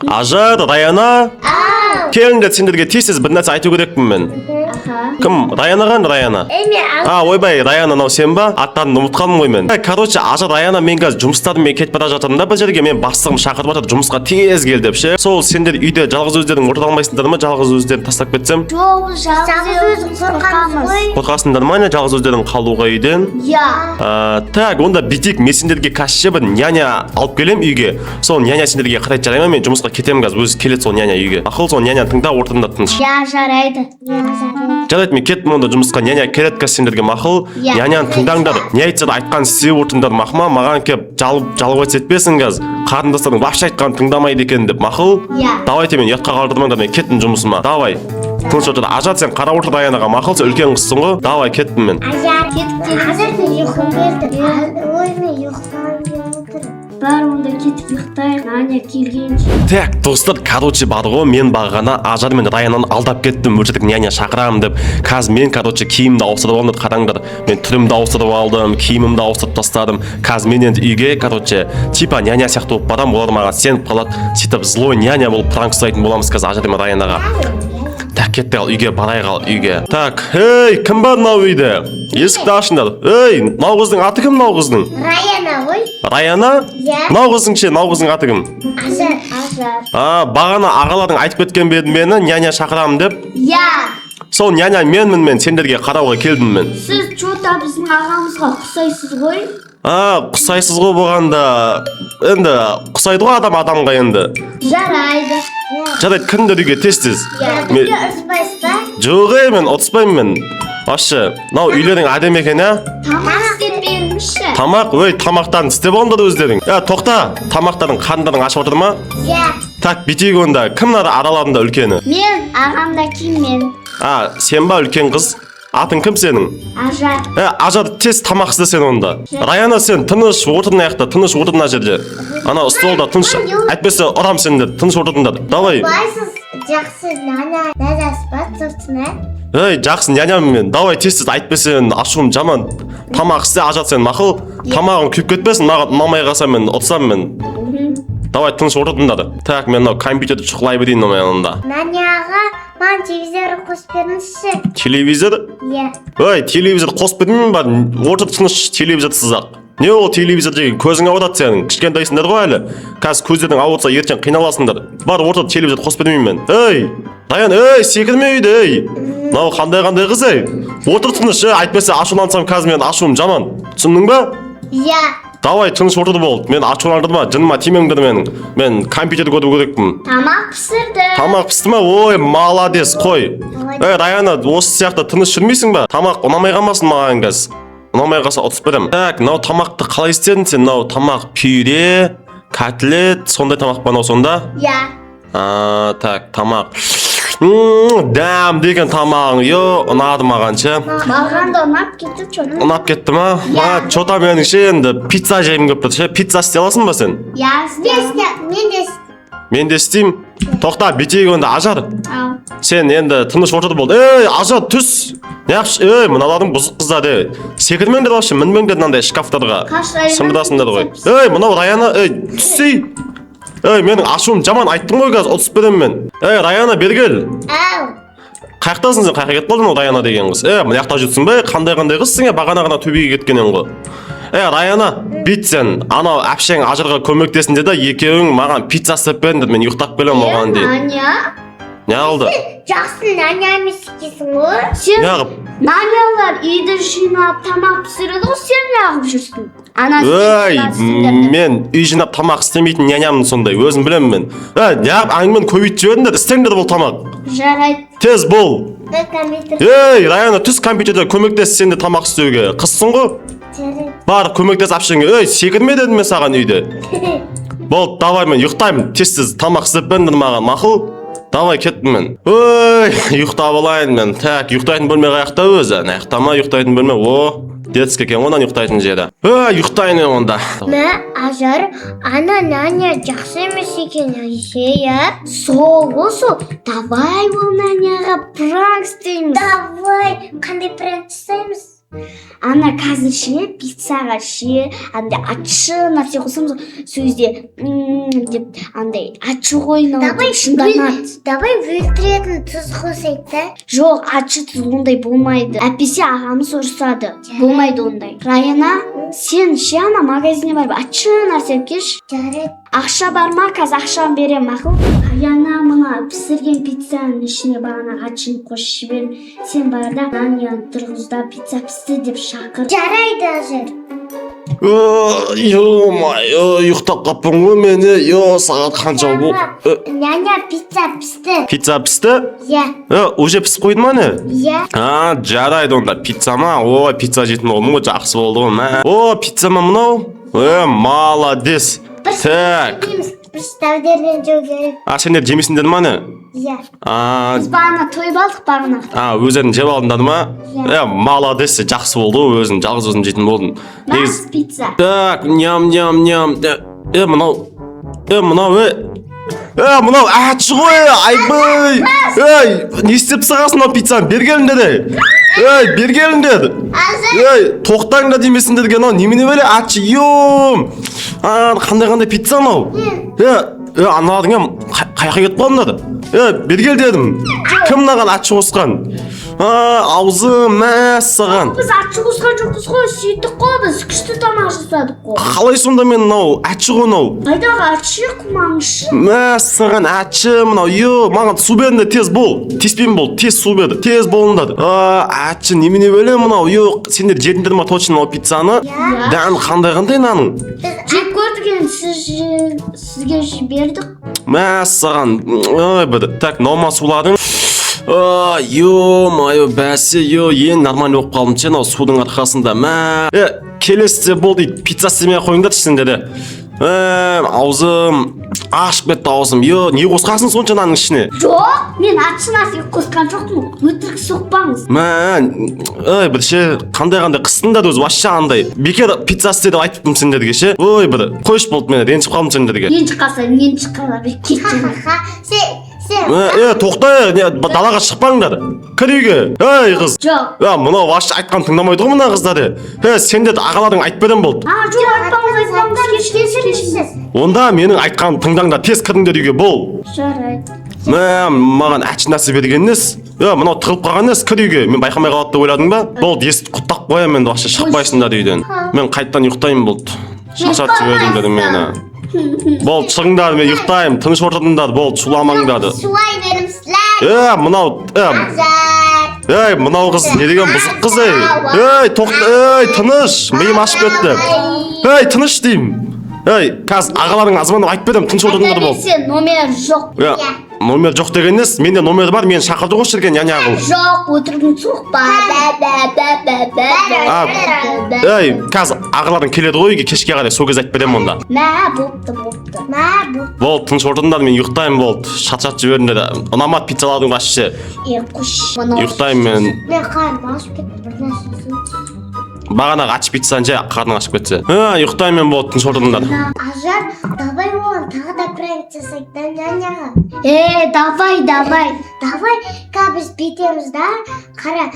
Ажар, Раяна, келіңдер, сендерге тез тез бір нәрсе айту керекпін мен. Кім, Раяна? Қан, Раяна? Эми. А, ойбай, Раяна, мынау сен ба? Аттарын ұмытып қалдым ғой мен. Короче, Ажар, Раяна, мен қазір жұмыстарыммен кетіп бара жатырмын да бір жерге. Мен бастығым шақырып жатыр жұмысқа, тез кел деп ше. Сол сендер үйде жалғыз өздерің отыра алмайсыңдар ма, жалғыз өздерің тастап кетсем? Жоқ, біз жалғыз өзің қорқамыз ғой. Қорқасыңдар ма, не, жалғыз өздерің қалуға үйден? Иә. А, так, онда бүйтейік: мен сендерге қазір ше бір няня алып келемін үйге. Сол няня сендерге қарайды, жарай ма? Мен жұмысқа кетемін қазір, өзі келеді сол няня үйге, ақыл. Сол няняны тыңдап отырыңдар тыныш. Иә, жарайды. Иә, жарайды. Жарайды, мен кеттім онда жұмысқа. Няня келеді қазір сендерге, мақұл? Иә. Няняны тыңдаңдар, не айтса да айтқанын істеп отырыңдар, мақұл ма? Маған келіп жалып жалып етпесін қазір қарындастарың, вообще айтқанын тыңдамайды екен деп, мақұл? Иә. Давайте, мен ұятқа қалдырмаңдар, мен кеттім жұмысыма. Давай, тыныш отыр. Ажар, сен қарап отыр Раянаға, мақұл? Сен үлкен қызсың ғой. Давай, кеттім мен. Ажар. Кетіп. Ажар, мен ұйқым келді. Ой, мен ұйықтағым келіп отыр. Бар, онда кетіп ұйықтайық, няня келгенше. Так, достар, короче, бар ғой, мен бағана Ажар мен Раянаны алдап кеттім, өтірік няня шақырамын деп. Қазір мен, короче, киімімді ауыстырып алдым. Қараңдар, мен түрімді ауыстырып алдым, киімімді ауыстырып тастадым. Қазір мен енді үйге, короче, типа няня сияқты болып барамын, олар маған сеніп қалады. Сөйтіп злой няня болып пранк ұстайтын боламыз қазір Ажар мен Раянаға. Так, кеттік, ал, үйге барайық, ал, үйге. Так, ей, кім бар мынау үйде? Есікті ашыңдар. Ей, мынау қыздың аты кім, мынау қыздың? Раяна ғой. Раяна? Иә. Мынау қыздың ше, мынау қыздың аты кім? Ажар. Ажар. А, бағана ағаларың айтып кеткен бе еді мені няня шақырамын деп? Иә. Сол няня менмін мен, сендерге қарауға келдім мен. Сіз че-то біздің ағамызға ұқсайсыз ғой. А, ұқсайсыз ғой болғанда. Енді ұқсайды ғой адам адамға енді. Жарайды. Жарайды, кіріңдер үйге тез тез. Иә. Мен- Бізге ұрыспайсыз ба? Жоқ, ей, мен ұтыспаймын мен вообще. Мынау үйлерің әдемі екен, иә? Тамақ істеп беріңізші. Тамақ? Ой, тамақтарын істеп алыңдар өздерің. Е, тоқта, тамақтарың, қарындарың ашып отыр ма? Иә. Так, бүйтейік онда. Кім мынада араларында үлкені? Мен, ағам да кейін мен. А, сен ба үлкен қыз? Атың кім сенің? Ажар. Е, Ажар, тез тамақ істе сен онда. Раяна, сен тыныш отыр мына жақта, тыныш отыр мына жерде, ана столда тыныш, әйтпесе ұрам сендерді. Тыныш отырыңдар, давай. Байсыз, жақсы няня нянясыз ба сосын, ә? Ей, жақсы нянямын мен. Давай, тез тез, әйтпесе мен ашуым жаман. Тамақ істе, Ажар, сен, мақұл? Тамағың күйіп кетпесін, маған ұнамай қалса, мен ұтсам мен. Давай, тыныш отырыңдар. Так, мен мынау компьютерді шұқылай берейін мен онда. Няняға маған телевизор қосып беріңізші. Телевизор? Иә. Ой, телевизор қосып бермеймін ба? Отыр тыныш телевизорсыз ақ. Не ол телевизор деген, көзің ауырады сенің, кішкентайсыңдар ғой әлі. Қазір көздерің ауырса, ертең қиналасыңдар. Бар, отыр, телевизор қосып бермеймін мен. Ей, Раян, ей, секірме үйде, ей. Мынау қандай қандай қыз, ей? Отыр тыныш, ей, әйтпесе ашулансам қазір мен ашуым жаман, түсіндің ба? Иә. Давай, тыныш отыр, болды. Мен ашуландырма, жыныма тимеңдер менің. Мен компьютер көру керекпін. Тамақ пісірді. Тамақ пісті ма? Ой, молодец қой. Ей, Раяна, осы сияқты тыныш жүрмейсің ба? Тамақ ұнамай қалмасын маған қазір, ұнамай қалса, ұтысып беремін. Так, мынау тамақты қалай істедің сен? Мынау тамақ пюре, котлет, сондай тамақ па мынау сонда? Иә. А, так, тамақ дәмді екен тамағың, е, ұнады маған ше. Маған да ұнап кетті че-то. Ұнап кетті ма? А, че-то менің ше енді пицца жегім келіп тұр ше. Пицца істей аласың ба сен? Иә. Мен істе, мен де. Мен де істеймін. Тоқта, бүйтейік онда, Ажар. Ау. Сен енді тыныш отыр, болды. Ей, Ажар, түс. Неғып, ей, мыналардың бұзық қыздары, ей, секірмеңдер вообще, мінбеңдер мынандай шкафтарға. Қаш, Раяна, Сындырасыңдар ғой. пицца. Ей, мынау Раяна, ей, түссей. Ей, менің ашуым жаман, айттым ғой, қазір ұтысып беремін мен. Ей, Раяна, бері кел. Ау. Қаяқтасың сен? Қаяққа кетіп қалдың, ол Раяна деген қыз? Е, мына жақта жүрсің бе? Қандай қандай қызсың, е? Бағана ғана төбеге кеткен едің ғой. Е, Раяна, бүйт, сен анау әпшең Ажарға көмектесін деді, екеуің маған пицца істеп беріңдер, мен ұйықтап келемін оған дейін. Няня. Не қылды? Жақсы няня емес екенсің ғой. Сен Неғып? Нянялар үйді жинап, тамақ пісіреді ғой, сен неғып жүрсің? Ана Ей, мен үй жинап, тамақ істемейтін нянямын сондай, өзім білемін мен. Ей, неғып әңгімені көбейтіп жібердіңдер? Істеңдер бұл тамақ. Жарайды. Тез бол. Бір компьютер. Ей, Раяна, түс компьютерде, көмектес сен де тамақ істеуге. Қызсың ғой. Жарайды. Бар, көмектес әпшеңе. Ей, секірме дедім мен саған үйде. Болды, давай, мен ұйықтаймын. Тез тез тамақ істеп беріңдер маған, мақұл? Давай, кеттім мен. Ой, ұйықтап алайын мен. Так, ұйықтайтын бөлме қаяқта өзі? Ана жақта ма ұйықтайтын бөлме? О, детский екен ғой мынаның ұйықтайтын жері. Ой, ұйықтайын мен онда. Мә, Ажар, ана няня жақсы емес екен ше, иә? Сол ғой, сол. Давай ол няняға пранк істейміз. Давай, қандай пранк жасаймыз? Ана қазір ше, пиццаға ше, андай ащы нәрсе қосамыз ғой, сол кезде «М», деп андай ащы ғой мынау Давай деп шынданады. Давай өлтіретін тұз қосайық та. Жоқ, ащы тұз ондай болмайды, әйтпесе ағамыз ұрысады, болмайды ондай. Райана, сен ше, ана магазинге барып ащы нәрсе алып келші. Жарайды. Ақша бар ма? Қазір ақшаны беремін, мақұл. Раяна, мына пісірген пиццаның ішіне бағана ащыны қосып жібердім. Сен бар да, няняны тұрғыз да, пицца пісті деп шақыр. Жарайды, Ажар. Ё-моё, ұйықтап қалыппын ғой мен. Е, сағат қанша болды? Няня, пицца пісті. Пицца пісті? Иә. Уже пісіп қойды ма, не? Иә. А, жарайды онда. Пицца ма? О, пицца жейтін болдым ғой, жақсы болды ғой, мә. О, пицца ма мынау? Молодец. Так. Жейміз. Бір ставдерден жеу керек. А, сендер жемейсіңдер ма, не? Иә. А, Біз бағана тойып алдық бағана. а, өздерің жеп алдыңдар ма? Иә. Молодец, жақсы болды ғой, өзің жалғыз өзің жейтін болдың. Нағыз Негізі пицца. Так, ням, ням, ням. Мынау, мынау, мынау ащы ғой, айбай. Ей, не істеп тастағансың мынау пиццаны? Бері келіңдер, ей. Ей, бері келіңдер. Ей, тоқтаңдар демесіңдерге, мынау немене бәле ащы, ем. А, қандай қандай пицца мынау? Аналардың ем, қай жаққа кетіп қалдыңдар? Бері кел дедім. Кім мынаған ащы қосқан? А, аузым, мәссаған. Біз ащы қосқан жоқпыз ғой, сөйттік қой, біз күшті тамақ жасадық қой. Қалай сонда мен мынау ащы ғой мынау? Қайдағы ащы, қумаңызшы. Мәссаған, ащы мынау, е, маған су беріңдер, тез бол. Тиіспеймін, бол, тез су бер, тез болыңдар. А, ащы немене бәле мынау, е, сендер жедіңдер ма точно мынау пиццаны? Иә. Дәмі қандай қандай мынаның? Жеп көрдік енді, сізге жібердік. Мәссаған, ой, бір, так, мынау ма суларың? Ё-моё, бәсе, ё, ең нормально болып қалдым ше мынау судың арқасында, мә. Келесіде болды, пицца істемей ақ қойыңдаршы сендер де. Аузым ашып кетті, аузым. Ё, не қосқансың сонша мынаның ішіне? Жоқ, мен ащы нәрсе қосқан жоқпын, өтірік соқпаңыз. Мә, ой, бір ше, қандай қандай қыстыңдар өзі, вообще андай. Бекер пицца істе деп айтыппын сендерге ше. Ой, бір, қойшы, болды, мен ренжіп қалдым сендерге. Ренжіп қалса, ренжіп қала бер, кет. Ха-ха-ха. Сен, сен. Тоқта, не, далаға шықпаңдар. Кір үйге. Ей, қыз. Жоқ. Мынау вообще айтқан тыңдамайды ғой мына қыздар. Сендер ағаларың айтып беремін, болды. А, жоқ, айтпаңыз, айтпаңыз, кешіріңіз, кешіріңіз. Онда менің айтқанымды тыңдаңдар, тез кіріңдер үйге, бол. Жарайды. Мә, маған ащы нәрсе берген несі? Мынау тығылып қалған несі? Кір үйге. Мен байқамай қалады деп ойладың ба? Болды, есікті құлыптап қоямын енді, вообще шықпайсыңдар үйден. Мен қайтадан ұйықтаймын, болды. Шаршатып жібердіңдер мені. Болды, шығыңдар, мен ұйықтаймын. Тыныш отырыңдар, болды, шуламаңдар. Сулай берімсіздер. Мынау, Ажар. ей, мынау қыз не деген бұзық қыз, ей. Ей, тоқта, ей, тыныш, миым ашып кетті. Ей, тыныш деймін. Ей, қазір ағаларыңа звондап айтып беремін, тыныш отырыңдар, болды. Берсе, номер жоқ. Номер жоқ деген несі? Менде номер бар, мені шақырды ғой осы жерге няня қылып. Жоқ, өтірігін соқпа. Бә, бә, бә, бә, бә, бә, А, бә, бә. Ей, қазір ағаларың келеді ғой үйге кешке қарай, сол кезде айтып беремін онда. Мә, болыпты, болыпты. Мә, бұл. Болды, тыныш отырыңдар, мен ұйықтаймын, болды. Шаршатып жібердіңдер. Ұнамады пиццаларың вообще. Е, қош. Мынау. Ұйықтаймын мен. Мен қарным ашып кетті, бір нәрсе жейінші. Бағанағы аш пиццаны же, қарның ашып кетсе. Ұйықтаймын мен, болды, тыныш отырыңдар. Ажар, давай оған тағы да пранк жасайық та няняға. Давай, давай. Давай, қазір біз бүйтеміз да, қара,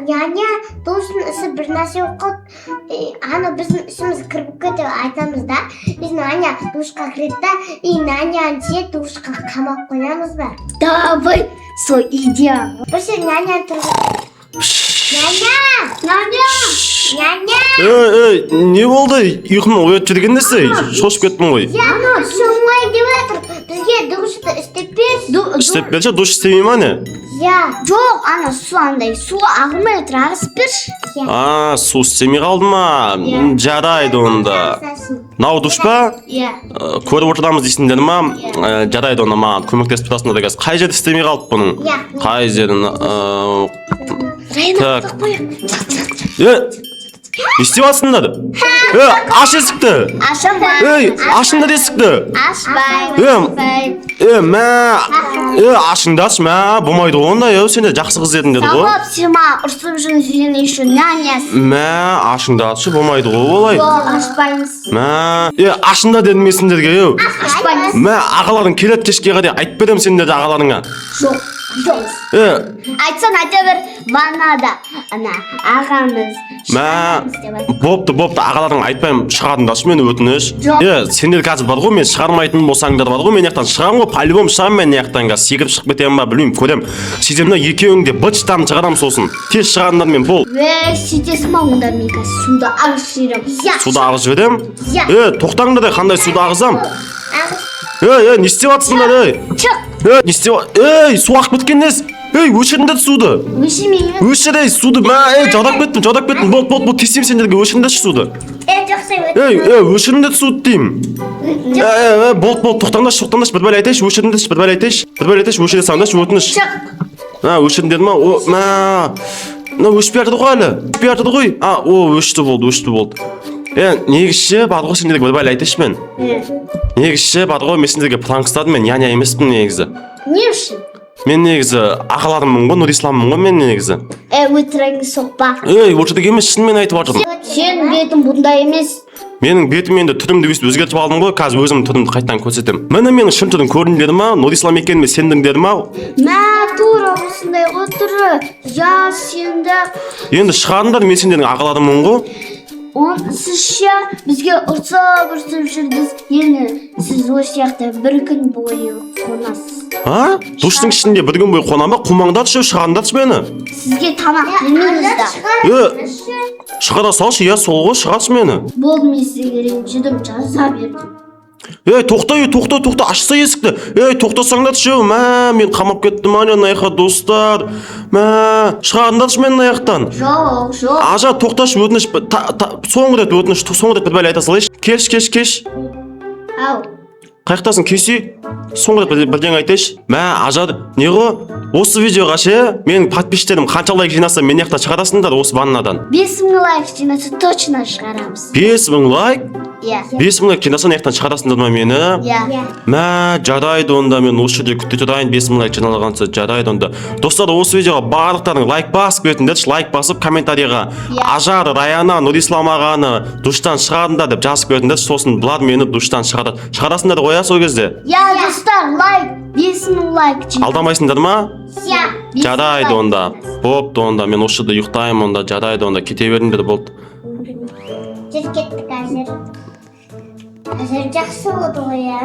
няня досының ісі бір нәрсе болып қалды. Ана біздің ісіміз кіріп кетіп айтамыз да, біз няня душқа кіреді да, и няняны ше душқа қамап қоямыз ба? Давай, сол идея. Бір сен няняны тұрғыз. Няня! Няня! Няня! Ей, ей, не болды? Ұйқымнан оятып жіберген несі? Шошып кеттім ғой. Иә, солай деп жатыр. Бізге душты істеп берші. Істеп берші, душ істемей ма, не? Иә. Жоқ, ана су андай, су ағылмай тұр, ағызып берші. А, су істемей қалды ма? Иә. Жарайды онда. Мынау душ па? Иә. Көріп отырамыз дейсіңдер ма? Иә. Жарайды онда, маған көмектесіп тұрасыңдар қазір. Қай жерде істемей қалды бұның? Иә. Қай жерін? Райана, Так. тоқтап қояйық. Не істеп жатсыңдар? Аш есікті. Ашамай. Ей, ашыңдар есікті. Ашпай. Мә. Ашыңдаршы, мә, болмайды ғой ондай, сендер жақсы қыз едің деді ғой. Сауап, сен маған ұрсып жүрсің, сен еще нянясың. Мә, ашыңдаршы, болмайды ғой олай. Жоқ, ашпаймыз. Мә, ашыңдар дедім мен сендерге, еу. Ашпаймыз. Мә, ағаларың келеді кешке қарай, айтып беремін сендерді ағаларыңа. Жоқ. Жоқ. Е. Айтсаң, айта бер, ваннада ана ағамыз Мә. шығарамыз деп айт. Бопты, бопты, ағаларың айтпаймын, шығарыңдаршы мені, өтініш. Жоқ. Е, сендер қазір бар ғой, мен шығармайтын болсаңдар бар ғой, мен жақтан шығамын ғой, по-любому шығамын мен жақтан, қазір секіріп шығып кетемін ба, білмеймін, көремін. Сөйтемін да, екеуің де быт-шытарын шығарамын сосын. Тез шығарыңдар мен, бол. Е, сөйтесің ба? Онда мен қазір суды ағызып жіберемін. Иә. Суды ағызып жіберемін. Иә. Е, тоқтаңдар, е, қандай суды ағызам? Ағыз. Ей, ей, не істеп жатсыңдар, ей? Шық. Ей, не істеп? Ей, су ағып кеткен несі? Ей, өшіріңдер суды. Өшірмеймін. Өшір, ей, суды. Мә, ей, жаудап кеттім, жаудап кеттім. Болды, болды, болды, тиісемін сендерге, өшіріңдерші суды. Е, жоқ, сен Ей, ей, өшіріңдер суды деймін. Ей, ей, ей, болды, болды, тоқтаңдаршы, тоқтаңдаршы, бір бәле айтайыншы, өшіріңдерші, бір бәле айтайыншы, бір бәле айтайыншы, өшіре салыңдаршы, өтініш. Шық. А, өшіріңдер ма? О, мә, мына өшпей жатыр ғой әлі, өшпей жатыр ғой. А, о, өшті, болды, өшті, болды. Е, негізі ше, бар ғой, сендерге бір бәле айтайыншы мен. Негізі ше, бар ғой, мен сендерге пранк ұстадым, мен няня емеспін негізі. Не үшін? Мен негізі ағаларыммын ғой, Нұрисламмын ғой мен негізі. Е, өтірігіңді соқпа. Ей, өтірік емес, шынымен айтып жатырмын. Сенің бетің бұндай емес. Менің бетім енді, түрімді өйстіп өзгертіп алдым ғой, қазір өзімнің түрімді қайтадан көрсетемін. Міне, менің шын түрім көрдіңдер ма? Нұрислам екеніме сендіңдер ма? Мә, тура осындай ғой түрі. Я сенді. Енді шығарыңдар, мен сендердің ағаларыммын ғой. Он сіз ше, бізге ұрсып ұрсып жүрдіңіз. Енді сіз осы жақта бір күн бойы қонасыз. А, душтың ішінде бір күн бойы қонамын ба? Қумаңдаршы, шығарыңдаршы мені. Сізге тамақ бермейміз да. Е, шығара салшы, иә, сол ғой, шығаршы мені. Болды, мен сізге ренжідім, жаза бердім. Ей, тоқта, ей, тоқта, тоқта, ашса есікті. Ей, тоқтасаңдаршы, мә, мен қамап кеттім ана мына, достар. Мә, шығарыңдаршы мені мына жақтан. Жоқ, жоқ. Ажа, тоқташы, өтініш, соңғы рет өтініш, соңғы рет бір бәле айта салайыншы. Келші, келші, келші. Ау. Қаяқтасың, келші. Соңғы рет бірдеңе айтайыншы. Мә, Ажар, не ғой? Осы видеоға ше, менің подписчиктерім қанша лайк жинаса, мен жақтан шығарасыңдар осы ваннадан. 5000 лайк жинаса, точно шығарамыз. 5000 лайк? Иә. 5000 лайк жинаса, мына жақтан шығарасыңдар ма мені? Иә. Мә, жарайды онда, мен осы жерде күте тұрайын, 5000 лайк жиналғанша, жарайды онда. Достар, осы видеоға барлықтарың лайк басып кетіңдерші, лайк басып комментарийға Иә. Ажар, Раяна, Нұрислам ағаны душтан шығарыңдар деп жазып кетіңдерші, сосын бұлар мені душтан шығарады. Шығарасыңдар ғой, иә, сол кезде? Иә, достар, лайк, 5000 лайк жина. Алдамайсыңдар ма? Иә. 5000 Жарайды лайк онда. жинаса. Бопты онда, мен осы жерде ұйықтаймын онда, жарайды онда, кете беріңдер, болды. Жүр, кеттік қазір. Қазір жақсы болды ғой, иә.